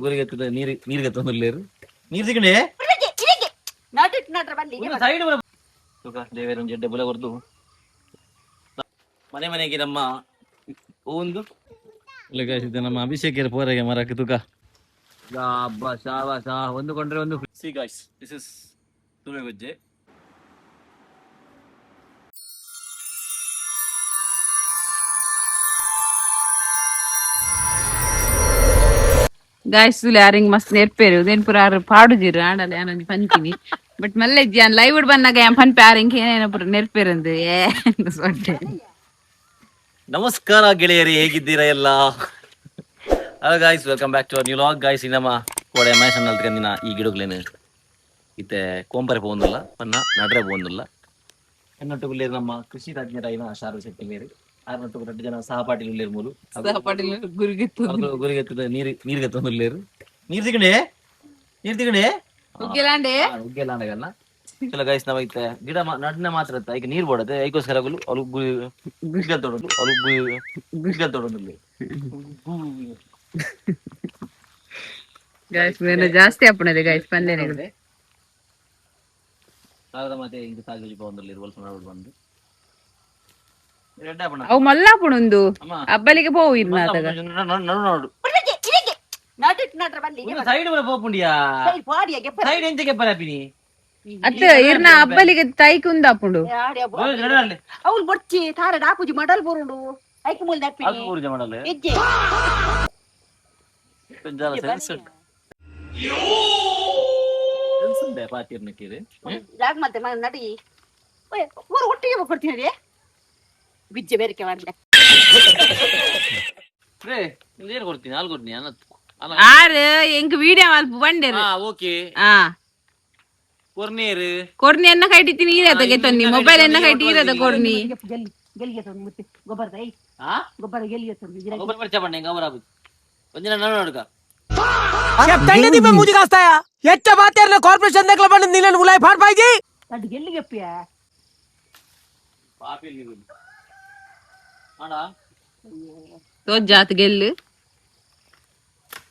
ಗುರಿಗೆತ್ತದ ನೀರು ನೀರು ಗತ್ತೊಂದುಲ್ಲೇರು ನೀರು ಸಿಗಣೆ. ನಡು ನಡ್ರ ಬಲ್ಲಿ. ಸೈಡ್ ತುಕ ದೇವೇರ್ ಒಂಜಿ ಎಡ್ಡೆ ಬುಲೆ ಕೊರ್ದು ಮನೆ ಮನೆಗೆ ನಮ್ಮ ಒಂದು ಇಲ್ಲ ನಮ್ಮ ಅಭಿಷೇಕ್ ಪೋರೆಗೆ ಮರಕ್ಕೆ ತುಕ ಅಬ್ಬಾ ಶಾಬಾಷ್. ಒಂದು ಕೊಂಡ್ರೆ ಒಂದು. ಸಿ ಗಾಯ್ಸ್, this is ತುವೆ ಗೊಜ್ಜೆ. ಗಾಯ್ಸ್, ತುಲೆ ಆರಿಂಗ್ ಮಸ್ತ್ ನೆರ್ಪೇರು ದೇನ್ ಪೂರ ಆರು ಪಾಡುಜಿರು ಆಂಡಲ ಯಾನೊಂಜಿ ಪನ್ಪಿನಿ. ಬಟ್ ಮಲ್ಲೆ ಯಾನ್ ಲೈವ್ ಬಂದಾಗ ಯಾನ್ ಪನ್ಪೆ ಆರಿಂಗ್ ಏನೇನ ಪೂರ ನೆರ್ಪೇರಂದು ಏ ಸೊಡ್ಡೆ. ನಮಸ್ಕಾರ ಗೆಳೆಯರೇ, ಹೇಗಿದ್ದೀರಾ ಎಲ್ಲ? Hello guys, welcome back to new vlog. Guys, ನಮ್ಮ ಕೋಡೆ ಮಹೇಶ್ ನಲ್ತ್ಕಂದಿನ ಈ ಗಿಡಗಳೇನು ಇತ್ತೆ ಕೋಂಪರೆ ಪೋವೊಂದುಲ್ಲ ಪನ್ನ ನಡ್ರೆ ಪೋವೊಂದುಲ್ಲ ಎನ್ನೊಟ್ಟುಗುಲ್ಲೇರು ನಮ್ಮ ಕೃಷಿ ತಜ್ಞರಾಯಿನ ಶಾರು ಶೆಟ್ಟಿ ಮೇರು ಆರ್ನೊಟ್ಟುಗು ರಡ್ಡು ಜನ ಸಹಪಾಠಿಲು ಉಲ್ಲೇರು ಮೂಲು. ಸಹಪಾಠಿಲು ಗುರುಗಿತ್ತು. ಅವ್ರು ಗುರಿಗೆತ್ತದ ನೀರು ನೀರು ಗತ್ತೊಂದುಲ್ಲೇರು. ನೀರು ತಿಗಣೆ, ನೀರು ತಿಗಣೆ. ಉಗ್ಗೆಲಾಂಡೆ. ಉಗ್ಗೆಲಾಂಡಗಲ್ಲ. ಚಲೋ ಗೈಸ್, ನಾವ್ ಇತ್ತೆ ಗಿಡ ನಡ್ನ ಮಾತ್ರ ಇತ್ತ ಐಕ್ ನೀರ್ ಬೋಡತ್ತೆ. ಐಕೋಸ್ಕರ ಅಗುಲು ಅಲು ಗುರಿ ತೊಡೋದು ಅಲು ಗುರಿ ತೊಡೋದು. ಗಾಯ್ಸ್, ಮೇನ ಜಾಸ್ತಿ ಅಪ್ಪಣದೆ ಗಾಯ್ಸ್ ಪಂದೇನೆ. ಸಾಗದ ಮತ್ತೆ ಇದು ಸಾಗಲಿ ಬಂದಲ್ಲಿ ವಲಸೆ ಮಾಡ್ಬಿಟ್ಟು ಬಂದು ಎಡ್ಡೆ ಅಪ್ಪಣ. ಅವು ಮಲ್ಲಾಪುಣುಂದು. ಅಮ್ಮ. ಅಬ್ಬಲಿಗೆ ಪೋವು ಇರ್ನಾತಗ. ನಡು ನೋಡು. ನಡು ನಡ್ರ ಬಲ್ಲಿ. ಸೈಡ್ ಬರ ಪೋಪುಂಡಿಯಾ. ಸೈಡ್ ಪಾಡಿಯ ಗೆಪ್ಪ. ಸೈಡ್ ಎಂಚ ಪರಪಿನಿ? ಅತ್ತ ಇರ್ನ ಅಬ್ಬಲಿಗೆ ತೈಕ್ ಉಂದಾಪುಂಡು. ಅವ್ಲು ಬೊಡ್ಚಿ ತಾರ ಡಾಪುಜಿ ಮಡಲ್ ಬರುಂಡು ಐಕ್ ಮೂಲ್ ದಪ್ಪಿನಿ. ಪೂರ್ಜ ಮಾಡಲ್ಲ. ಹೆಜ್ಜೆ. ಜಾಲ ಸೆನ್ಸ್ ಸೆನ್ಸ್ ಉಂಡೆ ಪಾತಿರ್ನಕ್ಕಿದೆ. ಜಾಗ ಮತ್ತೆ ನಡಿ ಓಯ್, ಊರು ಒಟ್ಟಿಗೆ ಕೊಡ್ತೀನಿ ರೀ ಬಿಜ್ಜೆ ಬೇರೆಕೆ ಮಾಡ್ಲೆ. ರೇ ಏನು ಕೊಡ್ತೀನಿ ಹಾಲು ಕೊಡ್ತೀನಿ ಅನ್ನ. ಆರ್ ಎಂಕ್ ವೀಡಿಯೋ ಮಲ್ಪ ಬಂಡೇರು. ಹಾ, ಓಕೆ. ಆ. ಕೊರ್ನೇರು. ಕೊರ್ನಿ ಎನ್ನ ಕೈಟಿತ್ತೀನಿ ಈರದ ಗೆತ್ತೊಂದಿ ಮೊಬೈಲ್ ಎನ್ನ ಕೈಟಿ ಈರದ ಕೊರ್ನಿ. ಗೆಪ್ಪು ಗೆಲ್ಲಿ ಗೆಲ್ಲಿಗೆ ತೊಂದು ಮುತ್ತೆ ಗೊಬ್ಬರದ I. ಆ. ಗೊಬ್ಬರ ಗೆಲ್ಲಿಗೆ ತೊಂದು. ಗೊಬ್ಬರ ಪರಿಚಯ ಪಂಡೆ ಗೊಬ್ಬರ ಆಪುಜಿ ಒಂದಿನ ನಡು ನಡುಕ. చెప్తాండి మూతి కాస్తాయా ఎచ్చ బాతేరిన కార్పొరేషన్ దగ్గర పండి నీళ్ళని ఉలాయి ఫాడ్ పాయిజీ. ಅದು ಗೆಲ್ಲಿಗೆಪ್ಪಿಯ. ಪಾಪಿ ನೀವು ಆಡ. ತೋಜಾತ್ ಗೆಲ್ಲು.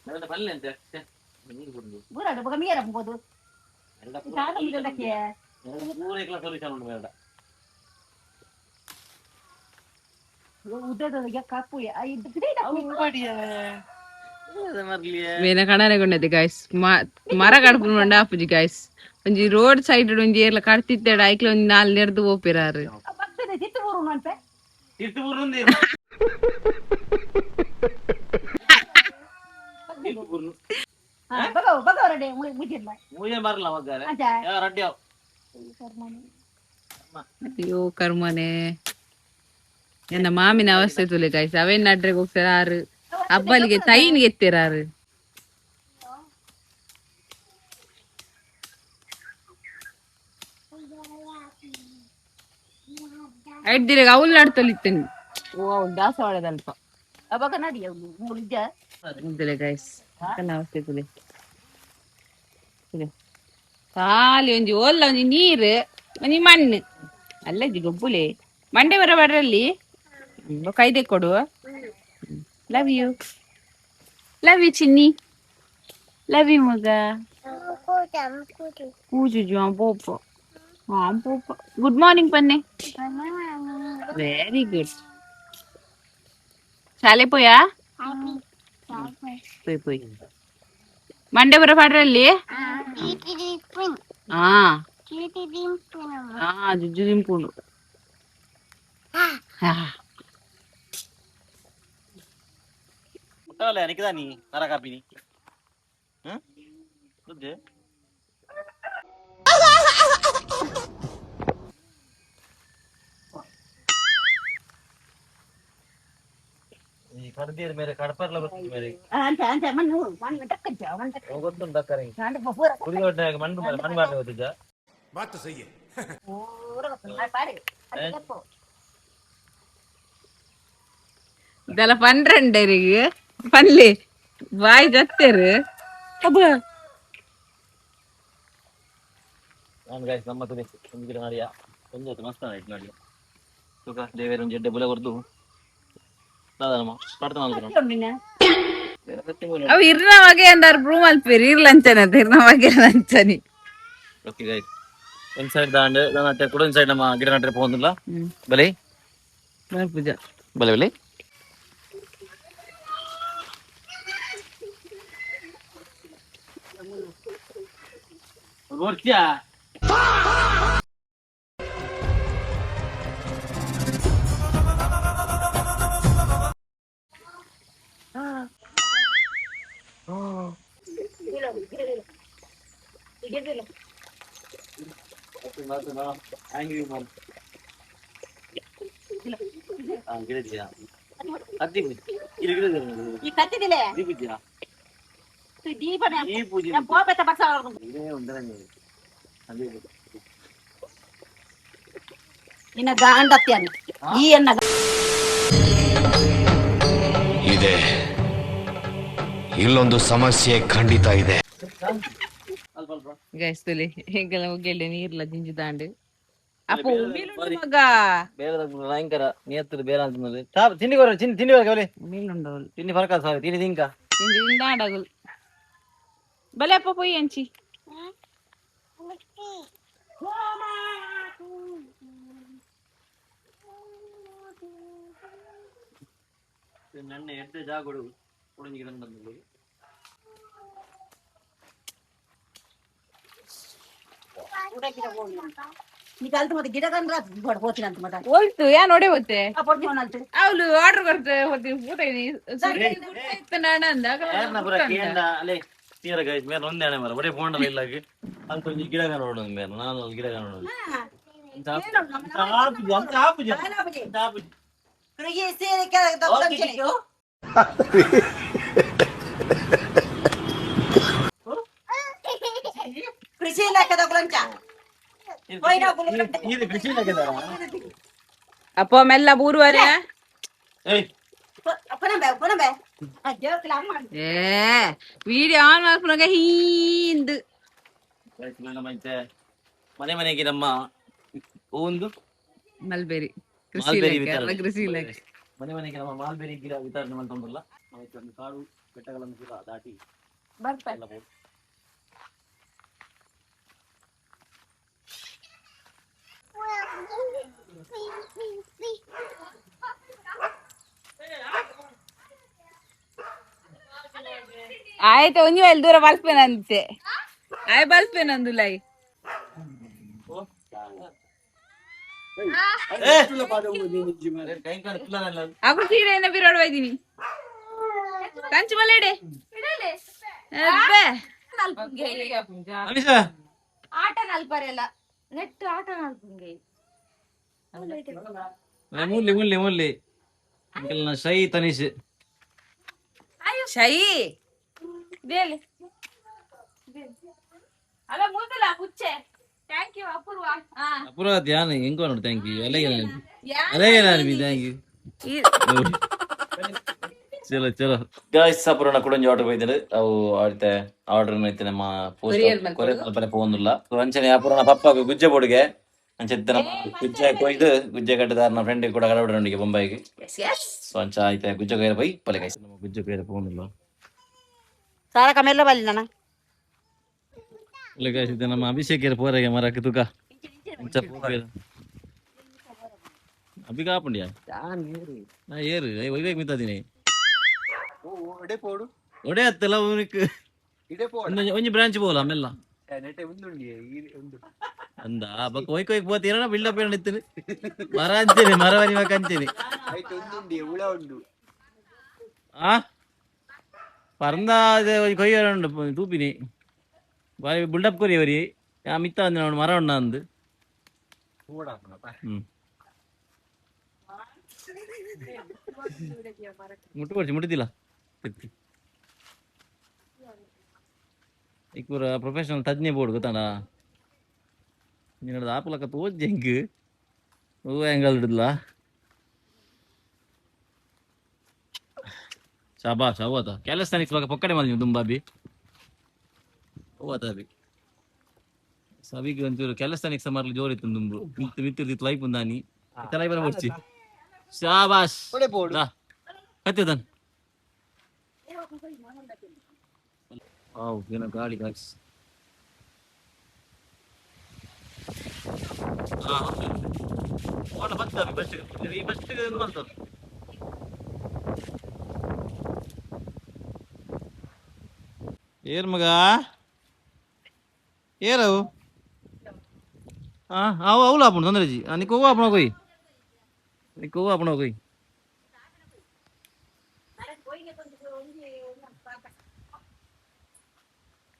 ನನ್ನ ಪಲ್ಲೆ ಅಂತೆ ಛೆ, ನೀರು ಕುಡ್ದು. ಬೂರಾಡು ಬೊಕ ಮೀರ ಬೋದು. ಎರಡ ದಾದ ಮುಗಿದಕ್ಕೆ. ಪೂರ ಸೊಲ್ಯೂಷನ್ ಉಂಟು ಬೇಡ. ಉದ್ದದ ಕಾಪು ಇದು. ಮೇನ ಕಣನೆ ಕೊಂಡದೆ ಗಾಯ್ಸ್. ಮರ ಕಡ್ಪುನ ಬಂಡ ಆಪುಜಿ ಗಾಯ್ಸ್. ಒಂಜಿ ರೋಡ್ ಸೈಡ್ ಒಂಜಿ ಏರ್ಲ ಕಡ್ತಿತ್ತೇಡ ಐಕ್ಲ ಒಂಜಿ ನಾಲ್ ನೆರ್ದು ಪೋಪಿರಾರು. ಬರ್ತದೆ ತಿತ್ತು ಬೂರು ಅನ್ಪೆ. ತಿರ್ತು ಬೂರ್ನುಂದಿ. ಬಗವ್ ಬಗವ್ ರೆಡಿ ಮುಗಿಲ್ಲ. ಮೂಜೆ ಮಾರಲ್ಲ ಮಗ್ಗಾರೆ. ಅಂಚ. ಯಾ ರಡ್ಡಿ ಅವ್. ಅಯ್ಯೋ ಕರ್ಮನೆ, ಎನ್ನ ಮಾಮಿನ ಅವಸ್ಥೆ ತುಲೆ ಗಾಯ್ಸ್. ಅವೇನ್ ನಡ್ರೆಗ್ ಹೋಗ್ತಾರ ಅಬ್ಬಲಿಗೆ ತೈನ್ ಎತ್ತಿರಾರು. ಐಡ್ದಿರ ಅವ್ಲು ನಡ್ತೊಲಿತ್ತೇನೆ. ಓ ಅವ್ಳು ದಾಸವಾಳದಲ್ಪ. ಅವಾಗ ನಡಿ ಅವ್ನು ಮುಳಿದ್ದ. ತುಲೆ ಗಾಯ್ಸ್, ಅವಸ್ಥೆ ತುಲೆ ತುಲೆ. ಖಾಲಿ ಒಂಜಿ ಓಲ್ಲ ಒಂಜಿ ನೀರು ಒಂಜಿ ಮಣ್ಣು ಅಲ್ಲಜ್ಜಿ ಗೊಬ್ಬುಲೆ ಮಂಡೆ ಬರ ಬಡ್ರಲ್ಲಿ ಕೈದೆ ಕೊಡು. Love you, love you Chinni, love you ಮಗ. ಪೂಜುಜು ಪೋಪ ಹಾ ಪೋಪ. ಗುಡ್ ಮಾರ್ನಿಂಗ್ ಪನ್ನೆ. Very good. ಶಾಲೆ ಪೋಯಾ? ಪೋಯ್ ಪೋಯ್. ಮಂಡೆ ಬರ ಪಾಡ್ರಲ್ಲಿ. ಹಾ ಹಾ ಜುಜ್ಜು ದಿಂಪುಂಡು. ಹಾ. ಮುಟ್ಟಲ್ಲ ನಿಕ್ಕದಾನಿ ನರ ಕಾಪಿನಿ. ಹ್ಮ್ ಸುದ್ದಿ. ಈ ಕಡ್ದಿರ ಮೇರೆ ಕಡಪರ್ಲ ಬರ್ತದೆ ಮೇರೆ. ಅಂಚ ಅಂಚ ಮಣ್ಣು ಮಣ್ಣು ಟಕ್ಕಂಚ ಮಣ್ಣು ಟಕ್ಕ. ಗೊತ್ತುಂಟು ಅಕ್ಕರೆ. ಪೂರ. ಕುಡಿಯೋಟ್ನಾಗ ಮಣ್ಣು ಮಣ್ಣು ಮಾರ್ರೆ ಗೊತ್ತಿದ್ದ. बात तो सही है. ಪೂರ ಪಾಡಿ ಗೆಪ್ಪು. ಇದೆಲ್ಲ ಪನ್ರೆಂಡರಿಗೆ ಪನ್ಲಿ ಬಾಯಿ ಜತ್ತೇರು ಅಬ್ಬ. ನಾನು ಗಾಯ್ಸ್ ನಮ್ಮ ತುದೆ ಒಂದು ಗಿಡ ನಾಡಿಯ ಒಂದು ಹೊತ್ತು ಮಸ್ತ್ ಆಯ್ತು ನಾಡಿಯ ತುಕ ದೇವೇರ್ ಒಂಜಿ ಎಡ್ಡೆ ಬುಲೆ ಕೊರ್ದು ದಾದ ನಮ್ಮ ಪ್ರಾರ್ಥನೆ ಮಲ್ಪುನ. ನಿನ್ನ. ಅವು ಇರ್ನ ವಗೆ ಅಂದಾರು ಪ್ರೂವ್ ಮಲ್ಪೇರು ಇರ್ಲಂಚನೆ ಅಂತ ಇರ್ನ ವಗೆ ಲಂಚನಿ. ಓಕೆ ಗೈಸ್, ಒಂದು ಸೈಡ್ ದಾಂಡ್ ನಾನು ಕೂಡ ಒಂದು ಸೈಡ್ ನಮ್ಮ ಗಿಡ ನಟ್ರೆ ಪೋಂದಿಲ್ಲ. ಬಲೆ. ಪೂಜಾ. ಬಲೆ ಬಲೆ. ಈ ಕತ್ತಿದಿಲೆ ದೀಪ ಪೋಪೆತ್ತ ಬರ್ಸ. ನಿನ್ನ ಗಾಂಡತ್ಯಾನ ಈ ಎನ್ನ. ಇದೆ, ಇಲ್ಲೊಂದು ಸಮಸ್ಯೆ ಖಂಡಿತ ಇದೆ. ಗೈಸ್, ತುಲಿ ಎಂಕೆಲ್ಲ ಒಗ್ಗೆಲ್ಲೆ ನೀರ್ಲ ಜಿಂಜಿ ದಾಂಡು ಅಪ್ಪ ಉಮಿಲುಂಡು ಮಗ. ಬೇರೆ ಭಯಂಕರ ನಿಯತ್ತದ ಬೇರೆ ಅಂತ ತಿಂಡಿ ಬರ, ತಿಂಡಿ ತಿಂಡಿ ಬರಕ ಬಲೆ. ಉಮಿಲುಂಡು. ತಿಂಡಿ ಫರಕ ಸಾರಿ ತಿಂಡಿ ತಿಂಕ. ತಿಂಡಿ ತಿಂದಾಡಗುಲ್ ಬಲೆ ಅಪ್ಪ ಪೊಯ್ ಅಂಚಿ. ನನ್ನ ಎಡ್ಡೆ ಜಾಗಡು ಕೊಡಂಜಿ ಗಿಡ ಬಂದಿಲ್ಲ. ನೀ ಕಲ್ತು ಮತ್ತೆ ಗಿಡ ಕಂಡ್ರ ಹೋಗ್ತೀನಿ ಅಂತ ಮತ್ತೆ. ಹೋಯ್ತು ಯಾ ನೋಡೆ ಹೋತೆ. ಪೊಡ್ತೀನಿ. ಅವಳು ಆರ್ಡರ್ ಕೊಡ್ತೆ ಹೋತಿ ಊಟ ಇತ್ತು. ಪೂರ ಕೇಂದ್ರ ಅಲ್ಲೇ ತೀರ ಗೈಸ್, ಮೇರೆ ಒಂದೇ ಹಣೆ ಮರ ಒಡೆ ಫೋನ್ ಇಲ್ಲ ಅಲ್ಲಿ ಕೊಂಚ ಗಿಡ ನೋಡೋದು ಮೇರೆ, ನಾನು ಅಲ್ಲಿ ಗಿಡ ನೋಡೋದು. ಅಂತ ಆಪುಜಿ ಅಂತ ಆಪುಜಿ. ಕೃಷಿ ಇಲಾಖೆದಗುಲಂಚ. ಇದು ಕೃಷಿ ಇಲಾಖೆದಾರ? ಅಪ್ಪ ಮೆಲ್ಲ ಬೂರುವರೆ. ಏಯ್. ಏ ವಿಡಿಯೋ ಆನ್ ಮಾಡ್ಕೊಂಡಾಗ ಹಿಂದು. ಗೈಸ್, ನಮ್ಮ ಇತ್ತೆ ಮನೆ ಮನೆಗೆ ನಮ್ಮ ಒಂದು ಮಲ್ಬೇರಿ ಕೃಷಿ ಮಾಲ್ಬೆರಿ ಇಲಾಖೆ ಅಲ್ಲ. ವಿತರಣೆ. ಕೃಷಿ ಇಲಾಖೆ. ಮನೆ ಮನೆಗೆ ನಮ್ಮ ಮಾಲ್ಬೆರಿ ಗಿಡ ವಿತರಣೆ ಮಾಡ್ಕೊಂಡ್ರಲ್ಲ. ನಾವು ಒಂದು ಕಾಡು ಬೆಟ್ಟಗಳನ್ನು ಕೂಡ ದಾಟಿ ಎಲ್ಲ ಹೋಗಿ. ಆಯ್ತು, ಒಂಜಿ ವೇಳೆ ದೂರ ಬಲ್ಪೇನಂತೆ ಆಯ್ ಬಲ್ಪೇನಂದುಲೈ. ಏ! ಕೈ ಕಾಲು ಕುಲ್ಲನಲ್ಲ. ಅಗು ಸೀರೆಯನ್ನ ಬಿರೋಡ್ ಒಯ್ದಿನಿ ಕಂಚು ಮಲೆಡೆ ಅಬ್ಬೆ. ಅನಿಶಾ. ಆಟ ನಲ್ಪರೆಲ್ಲ ನೆಟ್ ಆಟ ನಲ್ಪುಂಗೆ. ಮುಲ್ಲಿ ಮುಲ್ಲಿ ಮುಲ್ಲಿ ಅಂಕಲ್ ನ ಶೈ ತನಿಷ್. ಶೈ ಅಲ್ಲ ಮೂದಲ ಹುಚ್ಚೆ. Thank you ಅಪೂರ್ವ. ಅಪೂರ್ವ ಧ್ಯಾನ ಹೆಂಗೋ ನೋಡು. Thank you ಅಲ್ಲಿಗೆ ಅಲ್ಲಿಗೆ ನಾನು thank you. ಚಲೋ ಚಲೋ ಗಾಯ್ಸ್, ಅಪೂರ್ಣ ಕೂಡ ಒಂಜಿ ಆರ್ಡರ್ ಬೈದರು ಅವು ಆಡ್ತೆ ಆರ್ಡರ್ ಐತೆ ನಮ್ಮ ಪೋಸ್ಟ್ ಕೊರಿಯರ್ ಮಲ್ಪನೆ ಪೋವೊಂದುಲ್ಲ. ಅಂಚನೆ ಅಪೂರ್ಣ ಪಪ್ಪ ಗುಜ್ಜೆ ಬೋಡಿಗೆ ಅಂಚೆ ನಮ್ಮ ಗುಜ್ಜೆ ಕೊಯ್ದು ಗುಜ್ಜೆ ಕಟ್ಟದಾರ ಫ್ರೆಂಡ್ ಕೂಡ ಕಡಬಿಡೋಣಿಗೆ ಬೊಂಬಾಯಿಗೆ. ಸೊ ಅಂಚ ಐತೆ ಗುಜ್ಜೆ ಕೊಯ್ಯ ಬೈ ಪಲೆ. ಗೈಸ್, ನಮ್ಮ ಗುಜ್ಜೆ ಕೊಯ್ಯ ಪೋವೊಂದುಲ್ಲ. ಸಾರಕ ಮೆಲ್ಲ ಬಲ್ಲಿ ನನ್ನ. ಇಲ್ಲ ಗೈಸ್, ಇದು ನಮ್ಮ ಅಭಿಷೇಕ್ ಪೋರೆಗೆ ಮರಕ್ಕೆ ತುಕ ಅಂಚ ಪೋಪೇರು ಅಭಿಗ ಆಪುಂಡಿಯಾ ನಾ ಏರು ಒಯ್ಬೇಕು ಮಿತ್ತದಿನಿ ಒಡೆ ಅತ್ತಲ್ಲ ಉನಿಕ್ ಒಂಜಿ ಬ್ರಾಂಚ್ ಬೋಲ ಮೆಲ್ಲ ಅಂದ ಬಕ್ಕ ಒಯ್ಕ್ ಒಯ್ಕ್ ಪೋತೀರ ಬಿಲ್ಡಪ್ ಏನ ಇತ್ತು ಮರ ಅಂಚೇನೆ ಮರ ಬರಿ ಅಂಚೇನೆ ಆ ಪರಂದ ಕೊಯ್ಯರ ಉಂಡು ತೂಪಿನಿ ಬಾರಿ ಬಿಲ್ಡಪ್ ಕೊರಿ ಅವರಿ ಆ ಮಿತ್ತ ಅಂದಿನ ಅವನು ಮರ ಉಂಡ ಅಂದು. ಮುಟ್ಟು ಕೊಡ್ಸಿ ಮುಟ್ಟಿದ್ದಿಲ್ಲ. ಈಗ ಪೂರ ಪ್ರೊಫೆಷನಲ್ ತಜ್ಞೆ ಬೋರ್ಡ್ ಗೊತ್ತಾಡ ನಿನ್ನದು ಆಪಲಕ್ಕ ತೋಜ್ ಹೆಂಗ್ ಹೂ ಹೆಂಗಲ್ ಹಿಡಿದ್ಲ. ಶಾಬಾಷ್ ಅವತ ಕ್ಯಾಲಸ್ತಾನಿಕ್ಸ್ ಬಾಗ ಪೊಕ್ಕಡೆ ಮಲ್ ನೀವು ದುಂಬಾಬಿ ಓವತ ಅಬಿ ಸಬಿಗೆ ಒಂಚೂರು ಕ್ಯಾಲಸ್ತಾನಿಕ್ಸ್ ಮರ್ಲು ಜೋರ್ ಇತ್ತು ದುಂಬು ಮಿತ್ತು ಮಿತ್ತಿರ್ದಿತ್ತು ಲೈಫ್ ఉందాని ಇತ್ತ ಲೈಫ್ ಬೊಡ್ಚಿ. ಶಾಬಾಷ್ ದಾ ಕತ್ತಿದನ್. ವಾವ್, ಏನೋ ಗಾಳಿ ಗಾಯ್ಸ್. ಈ ಬಸ್ ಬರ್ತದೆ. ಏರ್ ಮಗ, ಏರವು? ಹಾ, ಅವು అవుಲು ಆಪುಂಡು, ತೊಂದರೆ ಇಜ್ಜಿ. ನಿಕ್ಕು ಹೂವು ಆಪುಣ ಕೊಯ್, ನಿಕ್ಕು ಹೂವು ಆಪುಣ ಕೊಯ್.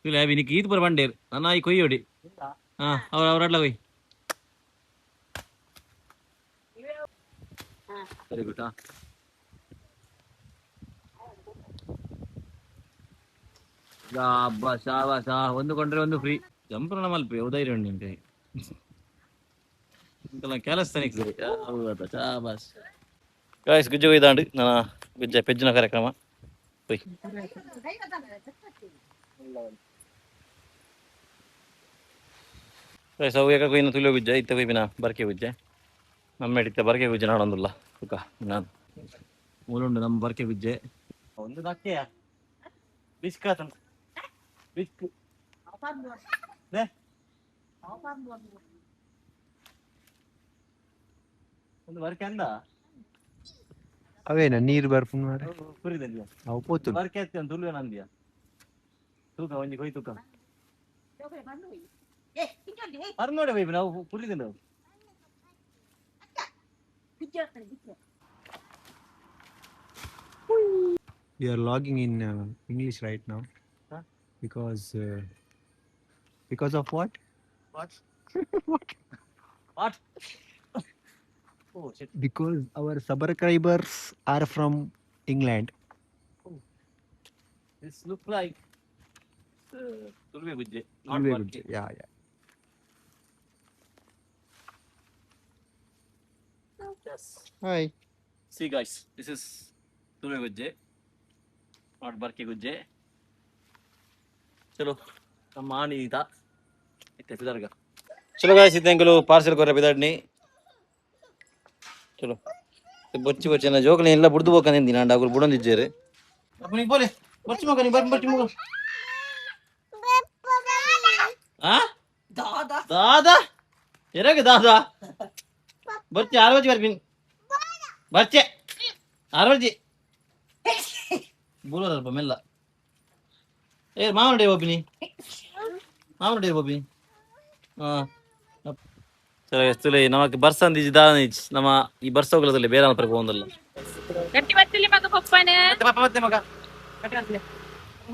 ಇಲ್ಲ ನಿಕ್ ಈತ್ ಪೂರ ಬಂಡೇರ್ ನನ್ನ ಈ ಕೊಯ್ಯೋಡಿ. ಹಾ, ಅವ್ರ ಅವ್ರ ಅಡ್ಲ ಕೊಯ್. Very good. ಹಾ, ಅಬ್ಬಾ, ಶಾಬಾಷ್. ಒಂದು ಕೊಂಡ್ರೆ ಒಂದು ಫ್ರೀ. ಜಂಪ್ರಣ ಮಲ್ಪಿ ಧೈರ್ಯ ಉಂಟು ನಿಮ್ಗೆ. ಕೆಲಸ ಹೌದಾ? ಶಾಬಾಷ್. ಗಾಯ್ಸ್, ಗುಜ್ಜೆ ಕೊಯ್ದಾಂಡು. ನನ್ನ ಗುಜ್ಜೆ ಪೆಜ್ಜಿನ ಕಾರ್ಯಕ್ರಮ ಕೊಯ್. ಗಾಯ್ಸ್, ಅವು ಏಕ ಕೊಯ್ನ ತುಳಿಯೋ ಗುಜ್ಜೆ ಇತ್ತ ಕೊಯ್ಪಿನ ಬರ್ಕೆ ಗುಜ್ಜೆ. ನಮ್ಮ ಇತ್ತ ಬರ್ಕೆ ಗುಜ್ಜೆ ನಾಡೊಂದುಲ್ಲ ಸುಖ. ನಾನು ಮೂಲುಂಡು ನಮ್ಮ ಬರ್ಕೆ ಗುಜ್ಜೆ. ಒಂದು ನಕ್ಕೆಯ ಬಿಸ್ಕ್ ಆತನ ಬಿಸ್ಕ್. ಒಂದು ಬರ್ಕೆ ಅಂದ. ಅವೇನ ನೀರು ಬರ್ಪುಂಡು ಮಾರ್ರೆ. ಪುರಿದಲ್ಲಿ. ಅವು ಪೋತುಂಡು. ಬರ್ಕೆ ಅತ್ತಿ ಒಂದು ತುಳುವೆ ನಂದಿಯ ತೂಕ ಒಂಜಿ ಕೊಯ್ ತೂಕ. ಅರ್ ನೋಡಿ ಬೈಬಿ, ನಾವು ಪುರಿದಿಂದ. We are logging in English right now. Huh? Because of what? What? What? What? Oh shit. Because our subscribers are from England. This look like ತುಳುವೆ ಗುಜ್ಜೆ, not Tulve ಬರ್ಕೆ. Gujje. Yeah. Yes. Hi. See guys, this is ತುಳುವೆ ಗುಜ್ಜೆ, not ಬರ್ಕೆ ಗುಜ್ಜೆ. ಚಲೋ, ನಮ್ಮ ಆಣಿ ಈತ ಇತ್ತೆ ಪಿದರ್ಗ. ಚಲೋ guys, ಇತ್ತೆ parcel ಕೊರ ಪಿದಾಡ್ನಿ. ಚಲೋ, ಬೊಚ್ಚಿ ಬೊಚ್ಚಿ ನನ್ನ ಜೋಕಲಿ ಎಲ್ಲ ಬುಡ್ದು ಬೋಕಂದಿಂದಿ ನಾಂಡ ಅಗುಲು ಬುಡೊಂದಿಜ್ಜೇರು. ಅಪ್ಪ ಬೋಲೆ ಬೊಚ್ಚಿ ಮಗ, ನೀ ಬರ್ ಬೊಚ್ಚಿ ಮಗ. ಆ ದಾದಾ ಎರಾಗ ದಾದಾ ಬರ್ಚೆ ಆರು ಬಜ್ಜಿ ಬರ್ಪಿನ್ ಬರ್ಚೆ ಆರು ಬಜ್ಜಿ ಬೂಲೋದಲ್ಪ ಮೆಲ್ಲ. ಏ ಮಾವನ ಒಬ್ಬಿನಿ, ಮಾವನ ಒಬ್ಬಿನಿ. ಹಾ, ಸರಿ, ಅಷ್ಟೇ. ನಮಕ್ ಬರ್ಸಂದಿಜ್ಜಿ ದಾದ ನಮ್ಮ ಈ ಬರ್ಸ ಹೋಗ್ಲದಲ್ಲಿ ಬೇರೆ ಮಾತ್ರ ಹೋಗಂದಲ್ಲ. ಗಟ್ಟಿ ಬತ್ತಲಿ ಮಗ ಪಪ್ಪನ. ಮತ್ತೆ ಮಗ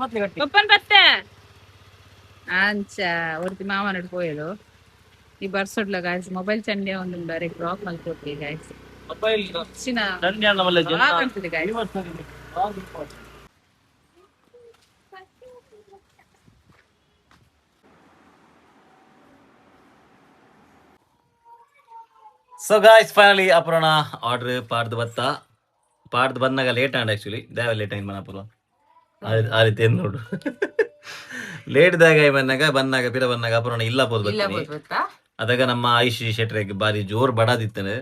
ಮತ್ತೆ ಗಟ್ಟಿ. ಪಪ್ಪನ್ ಬತ್ತೆ ಅಂಚ ಒರ್ತಿ ಮಾವನಡ್ ಪೋಯಲು. ಈ ಬರ್ಸೊಡ್ಲ ಗಾಯ್ಸ್, ಮೊಬೈಲ್ ಚಂಡೆ ಒಂದು ಡೈರೆಕ್ಟ್ ಬ್ಲಾಕ್ ಮಲ್ಕೊಟ್ಟಿ ಗಾಯ್ಸ್. ಮೊಬೈಲ್ ಹೆಚ್ಚಿನ ಚಂಡಿ ನಮ್ಮಲ್ಲ. ಕಾಣ್ತದೆ ಗಾಯ್ಸ್. ಸೊ ಗಾಯ್ಸ್, ಫೈನಲಿ ಅಪುರಣ ಆರ್ಡರ್ ಪಾಡ್ದು ಬತ್ತ. ಪಾಡ್ದು ಬಂದಾಗ ಲೇಟ್ ಆಂಡ್ ಆಕ್ಚುಲಿ ದೇವ ಲೇಟ್ ಆಯ್ತು ಮನ ಅಪುರ ಆ ರೀತಿ ಏನ್ ನೋಡು. ಲೇಟ್ ದಾಗ ಬಂದಾಗ ಬಂದಾಗ ಪಿರ ಬಂದಾಗ ಅಪುರಣ ಇಲ್ಲ ಪೋದು ಇಲ್ಲ ಬರ್ತೀನಿ. ಬೋದು ಗೊತ್ತಾ. ಅದಾಗ ನಮ್ಮ ಆಯುಷ್ ಶೆಟ್ರಿಗೆ ಬಾರಿ ಜೋರ್ ಬಡದಿತ್ತನೆ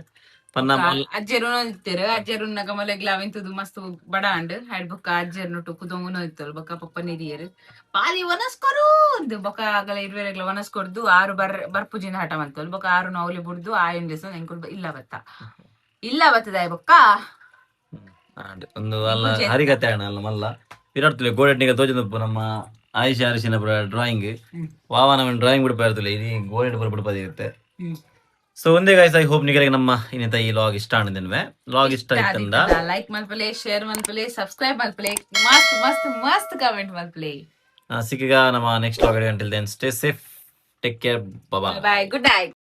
ಪನ್ನ. ಅಜ್ಜೆರು ನೋದಿತ್ತೇರು. ಅಜ್ಜೆರು ಉನ್ನಗ ಮೊಲೆಗ್ಲ ಅವೆಂತದು ಮಸ್ತ್ ಬಡ ಅಂಡ್ ಹೈಡ್ ಬೊಕ್ಕ ಅಜ್ಜೆರ್ ನೊಟ್ಟು ಕುದೊಂಗು ನೋದಿತ್ತಲ್ಲ. ಬೊಕ್ಕ ಪಪ್ಪ ನಿರಿಯರು ಪಾಲಿ ಒನಸ್ಕೊರು ಅಂದು ಬೊಕ್ಕ ಆಗಲ ಇರ್ವೇರೆಗ್ಲ ಒನಸ್ಕೊರ್ದು ಆರು ಬರ್ ಬರ್ಪುಜಿನ ಹಠ ಮಂತಲ್. ಬೊಕ್ಕ ಆರು ನೌಲಿ ಬುಡ್ದು ಆಯನ್ ದಿವಸ ಎಂಕುಲ್ ಇಲ್ಲ ಬತ್ತ, ಇಲ್ಲ ಬತ್ತದಾಯ ಬೊಕ್ಕ. ಆಂಡ್ ಒಂದು ಅಲ್ಲ ಹರಿಕತೆ ಅಣ್ಣ ಅಲ್ಲ ಮಲ್ಲ ಪಿರಾಡ್ತುಲೆ ಗೋಡೆಟ್ನಿಗ ತೋಜುಂದಪ್ಪು ನಮ್ಮ ಆಯುಷ್ ಅರಿಶಿನ ಡ್ರಾಯಿಂಗ್. ವಾವ, ನಮ್ಮ ಡ್ರಾಯಿಂಗ್ ಬಿಡ್ಪಾ ಇರ್ತಲೆ ಇಡೀ ಗೋಡೆಟ್ ಪೂರ ಬಿಡ್ಪದಿರುತ್ತೆ. ಸೊ ಒಂದೇ ಗಾಯ್ಸ್, I hope ನಿಮಗೆ ನಮ್ಮ ಇನ್ನಿತ ಈ ಲಾಗ್ ಇಷ್ಟ ಆಣಿದನ್ವೆ. ಲಾಗ್ ಇಷ್ಟ ಆಯ್ತಂದ ಲೈಕ್ ಮಲ್ಪಲೆ, ಶೇರ್ ಮಲ್ಪಲೆ, ಸಬ್ಸ್ಕ್ರೈಬ್ ಮಲ್ಪಲೆ, ಮಸ್ತ್ ಮಸ್ತ್ ಮಸ್ತ್ ಕಮೆಂಟ್ ಮಲ್ಪಲೆ. ಸಿಕ್ಕಿಗ ನಮ್ಮ next vlog. Until then, stay safe, take care, bye. Bye, good night.